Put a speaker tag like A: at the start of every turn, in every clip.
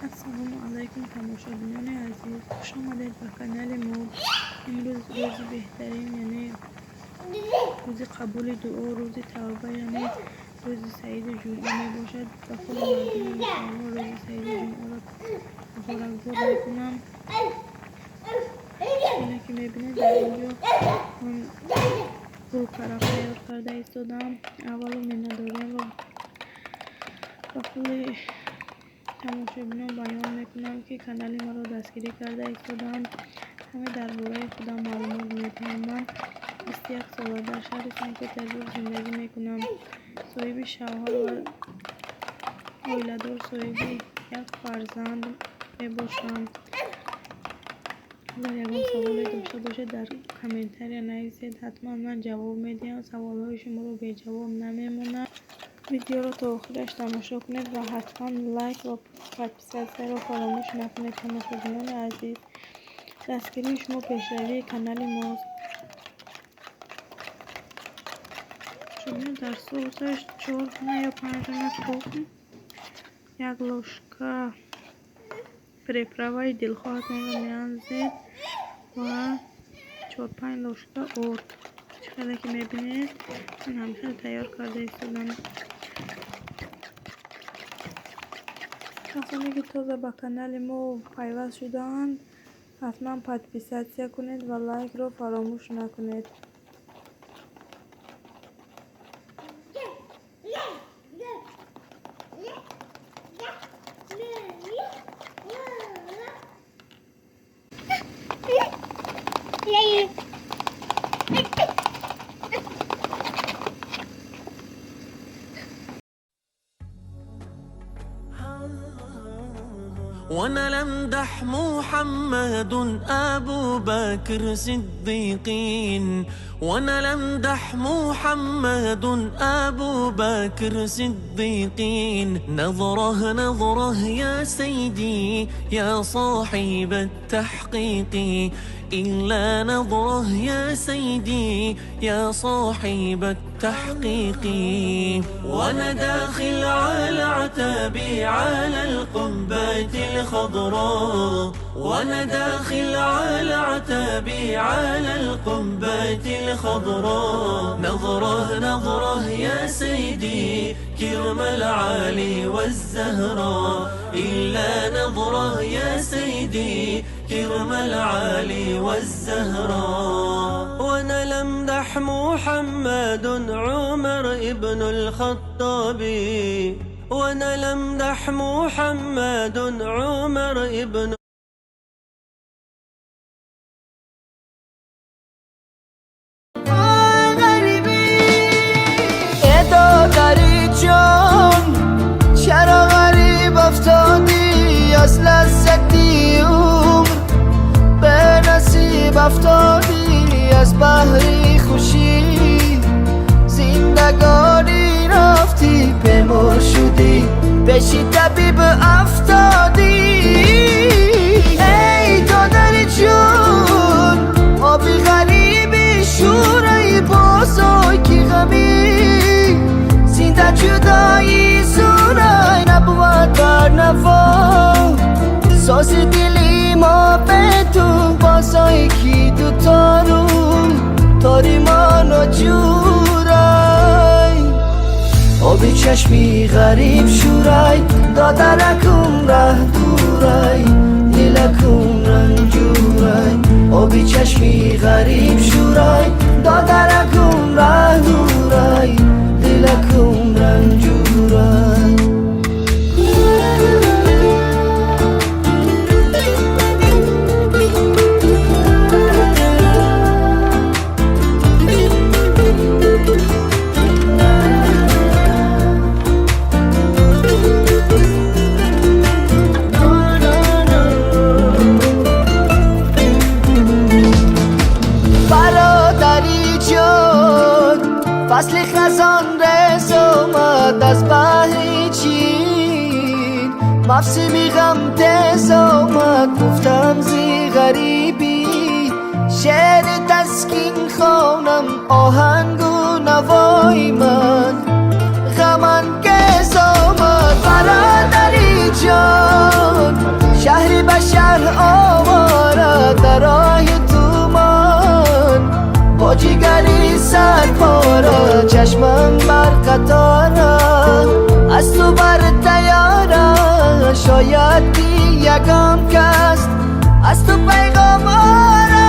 A: Ассалому алайкум, тамошобинони азиз, хуш омадед ба канали мо. Имрӯз рӯзи беҳтарин, яъне рӯзи қабули дуо, рӯзи тавба, яъне рӯзи саиди ҷумъа мебошад. Ба кулли мардуми мусалмон рӯзи саиди ҷумъаро муборакбод мекунам. Чуне ки мебинед, дар инҷо ман гулкараф тайёр карда истодам. Аввалу миннатдориамро ба кулли тамошобинон баён мекунам, ки канали маро дастгирӣ карда истодаанд. Каме дар бораи худам маълумот медиҳам. Ман 21 сола, дар шаҳри Санкт-Петербург зиндагӣ мекунам. Соҳиби шавҳар ва оиладор, соҳиби як фарзанд мебошам. Агар ягон саволе дошта бошед, дар комментария нависед, ҳатман ман ҷавоб медиҳам. Саволҳои шуморо беҷавоб намемонам. Видеоро то охираш тамошо кунед ва ҳатман лайк ва подписатсияро фаромӯш накунед, тамошобинони азиз. Дастгирии шумо пешравии канали мост. Шумо дар соусаш 4 дона ё 5 дона тухм, як ложка приправаи дилхоҳатонро меандозед ва 4-5 ложка орд. Чӣ хеле ки мебинед, ман ҳамхел тайёр карда истодам. Шахсоне ки тоза ба канали мо пайваст шудаанд, ҳатман подписатсия кунед ва лайкро фаромӯш накунед.
B: وانا لمدح محمد ابو بكر صديقين، وانا لمدح محمد ابو بكر صديقين. نظره نظره يا سيدي يا صاحب التحقيق، إلا نظره يا سيدي يا صاحب التحقيق. وأنا داخل على عتابي على القبة الخضراء، وأنا داخل على عتابي على القبة الخضراء. نظره نظره يا سيدي كرم العالي والزهراء، إلا نظره يا سيدي كرم العالي والزهراء. وانا لمدح محمد عمر ابن الخطاب، وانا لمدح محمد عمر ابن
C: چرا غریب افتادی از لذتی عمر، به نصیب افتادی از بحری خوشی، زندگانی رفتی بیمار شدی پیش طبیب افتادی. ای دادر جون آبی غریبی شورای بازای کی غمی، زنده جدایی زورای نبود بر نوا، ساز دلی ما به تو بازای کی دو تارو تاری ما نجورای، آبی چشمی غریب شورای دادرکم ره دورای دلکم رنجورای، آبی چشمی غریب شورای دادرکم ره دورای دلکم رنجورای. برادری جان فصل خزان رس آمد از بحر چین، موسم غم تیز آمد گفتم زی غریبی، شعر تسکین خوانم آهنگ و نوای من، غم انگیز آمد. برادری جان пора, чашмам бар қатора, аз ту бар тайёра. Шояд ки ягон кас аз ту пайғом ора.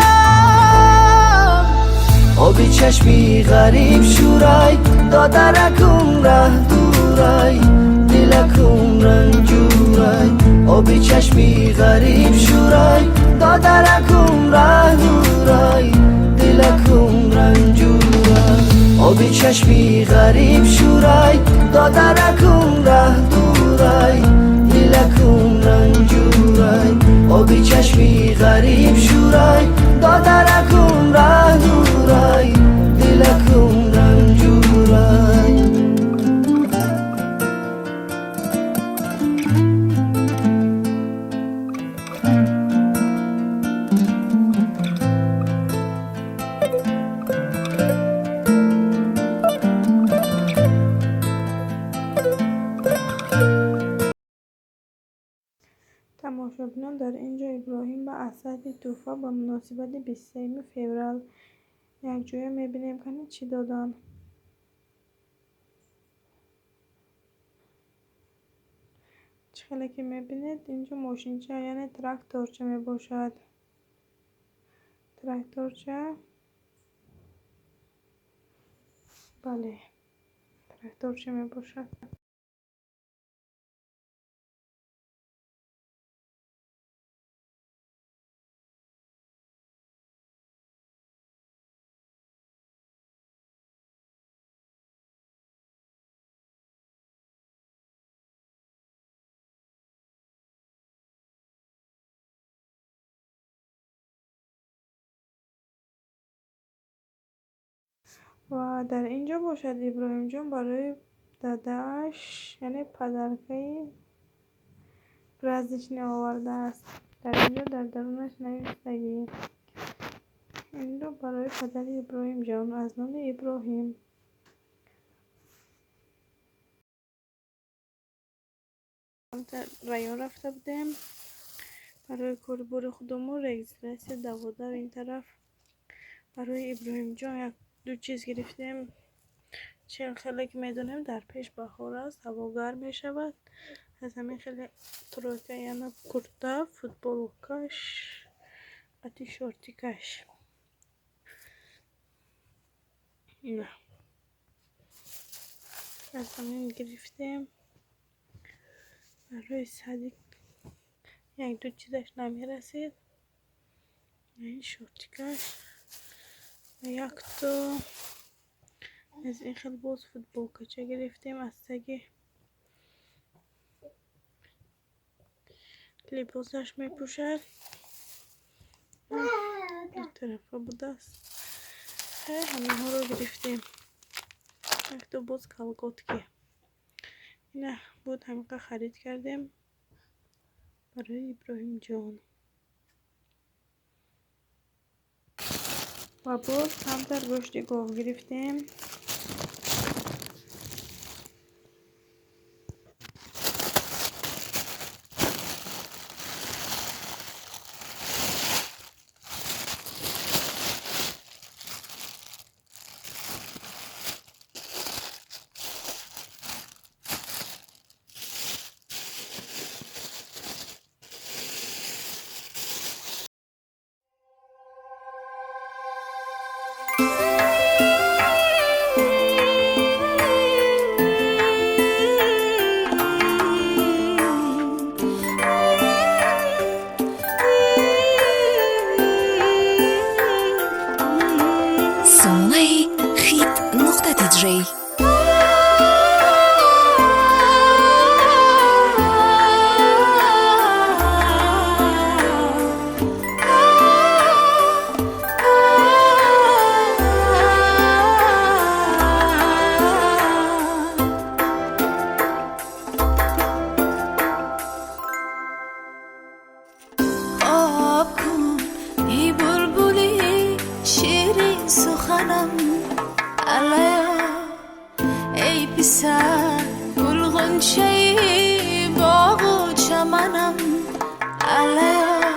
C: Оби чашми ғариб шӯрай, додаракум раҳ дурай, дилакум ранҷурай. Оби чашми ғариб шӯрай, додаракум раҳ дурай, дилакум ранҷурай. Оби чашми ғариб шӯрай, додаракум раҳ дурай, дилакум ранҷурай. Оби чашми ғариб шӯрай, додаракум раҳ дурай, дилакум ранҷурай.
A: Тамошобинон, дар ин ҷо Иброҳим ба Асади тӯҳфа ба муносибати 23 феврал якҷоя мебинем, кани чӣ доданд. Чӣ хеле ки мебинед, ин ҷо мошинча, яъне тракторча мебошад. Тракторча, бале, тракторча мебошад. Ва дар ин ҷо бошад, Иброҳимҷон барои дадааш, яъне падаркаи праздничный овардааст. Дар ин ҷо дар дарунаш навистагӣ. Инро барои падари Иброҳимҷон аз номи Иброҳим. Район рафта будем барои корубори худамон, регистрация даводар. Ин тараф барои Иброҳимҷон як ду чиз гирифтем. Чен хеле ки медонем, дар пеш баҳор аст, ҳаво гарм мешавад. Аз ҳамин хеле тройка, яъне курта, футболкаш, қати шортикаш. Ина аз ҳамин гирифтем. Барои садик як ду чизаш намерасид. Ин шортикаш, якто аз ин хел боз футболкача гирифтем, аз таги либосаш мепӯшад. Ду тарафа будааст. Ҳаминҳоро гирифтем. Якто боз колготки. Ина буд, ҳаминқа харид кардем барои Иброҳимҷон. Ва боз камтар гӯшти гов гирифтем.
D: Сомонаи хит нуқта тиҷей.
E: Об кун, эй булбули ширин суханам, алая, эй писар, гулғунчаи боғу чаманам, алая.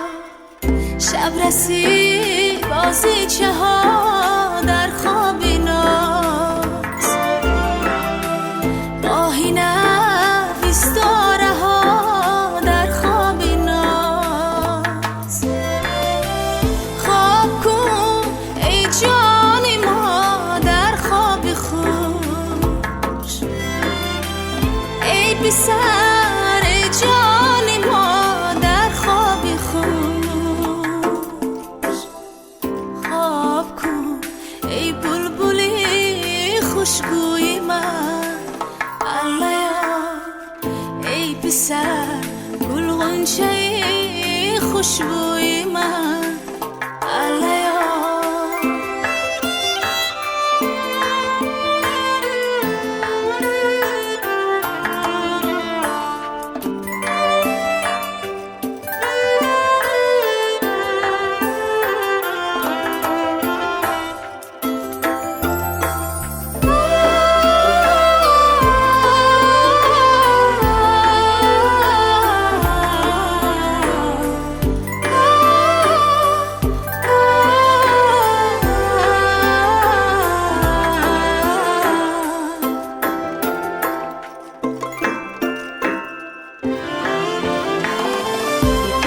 E: Шаб расид, бозичаҳо дар хоби غنچه خوشبوی من علیا.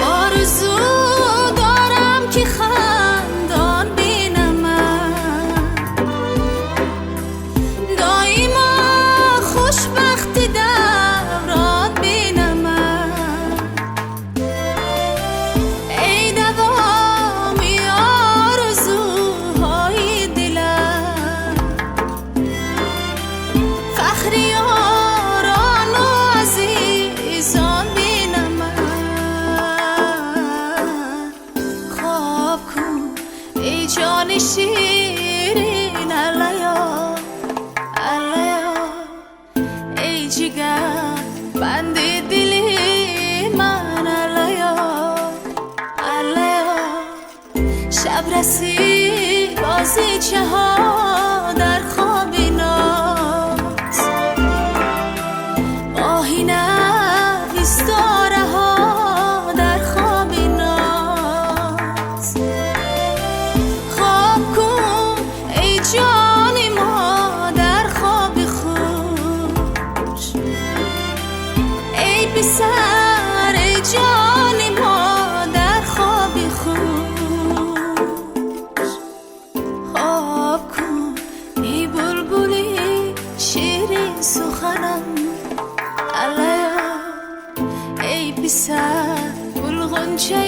E: آرزو دارم که خندان بینمت، دایما خوشبخت دوران بینمت. ای دوامی آرزوهای دلم، فخر یاران و عزیزان بینمت. خواب کن ای جان شیرین علیا علیا، ای جگر بند دل من علیا علیا. شب رسید بازیچه ها در خواب ناز، ماهی نویستاره ها در خواب ناز. خواب کن ای جان ما در خواب خوش، ای پسر ای جان ما در خواب خوش. خواب کن ای بلبلی شیرین سخنم علیا، ای پسر گل غنچه.